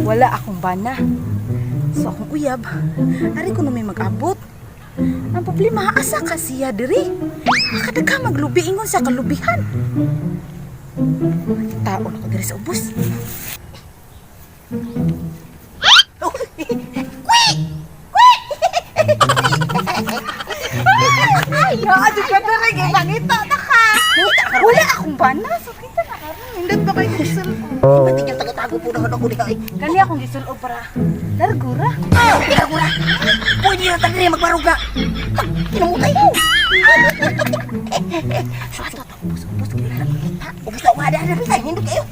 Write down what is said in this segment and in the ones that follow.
Wala akong bana. So akong uyab, ari ko na may mag-abot. Ang problema, asa ka siya diri? Makadaga maglubi ingon sa kalubihan. Tao na ko diri sa ubos. Ay, adi ka diri gipangita na ka. Wala akong bana, so kita na karon. Hindot pa kay gisul-ob. Pati yung tago-tago po na ako diha. Kani akong gisul-ob para largura. Ikaw na. Pwede na tagri magbarog na. Kinamutay. So ato ta ubos-ubos kay na makita. Ubus na wala na rin. Hindot kayo.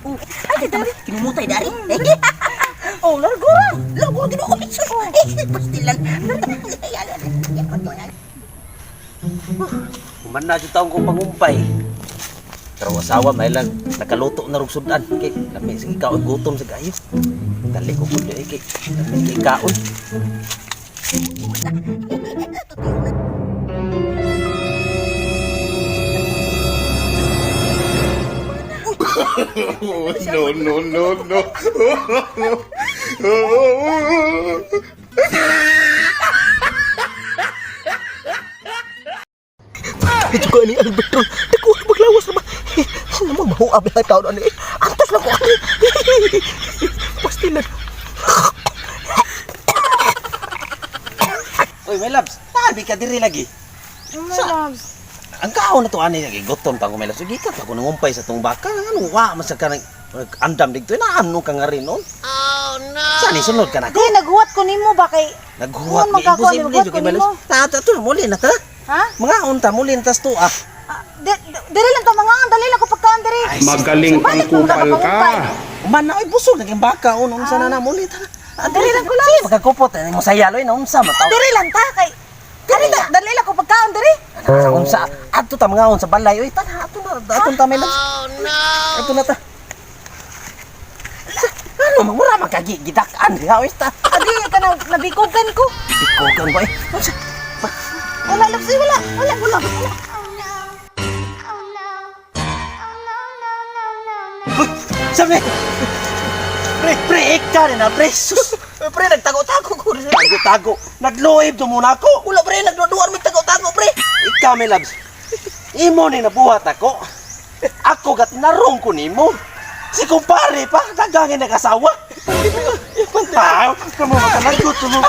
Oh, ay diri. Kinumutay dari. Oh, largura. Lago ginoo ko. Pastilan. Human na jud taong kong pangumpay. Pero asawa may lang nakaluto na rog sudan kay lami sige kaon gutom sa kayo. Dali ko pud eh kay lami kay kaon. No, no, no, no. Ito ko ani Albert ron. Dako maglawas na ba. Ano mo mahuab na taon ani. Antos lang ko ani. Pastilan. Oy, my loves, tabi ka diri lagi. My loves. Ang kaon na to ani lagi gutom pa ko, my loves. Sige ka pa ko nangumpay sa tong baka. Ano wa man sa ka nag andam dito na ano ka nga rin noon. Oh no. Saan sunod ka na Di naghuwat ko nimo ba kay Naghuwat Huwag ni magkakuha, imposible naghuwat jud ko kay my nimo. loves. Ta ta to muli na ta. Ha? Mga unta muli na tas to ah. Ah, diri lang ta mga ang dali lang ko pagkaan diri. Ay, Magaling kang Bakit mo kupal ka. nakapangumpay? Man na oy busog naging baka on unsa na na muli ta. Ah, diri lang ko lang. Sige, pagkakupot eh, mo sayalo na unsa mataw. Diri lang ta kay diri ta dali lang ko pagkaon diri. Ah, unsa adto ta mga sa balay oy tana ato na ato ta may loves. Oh no. Ato na ta. Ano mura man kagi gidak-an diha oy ta. Adi ka na nabikogan ko. Bikogan ba eh. Unsa? Wala loves, eh, wala. Wala wala. Wala. Sabi. Pre, pre, ika ni na pre. Sus. Pre, nagtago-tago ko. Tago-tago. Nagluib to muna ako. Wala pre, nagduduar mig tago-tago pre. Ikaw may loves. Imo ni nabuhat ako. Ako gat narong ko nimo. Si kumpare pa, dagangin nag-asawa. Ah, kamo makalagot mo.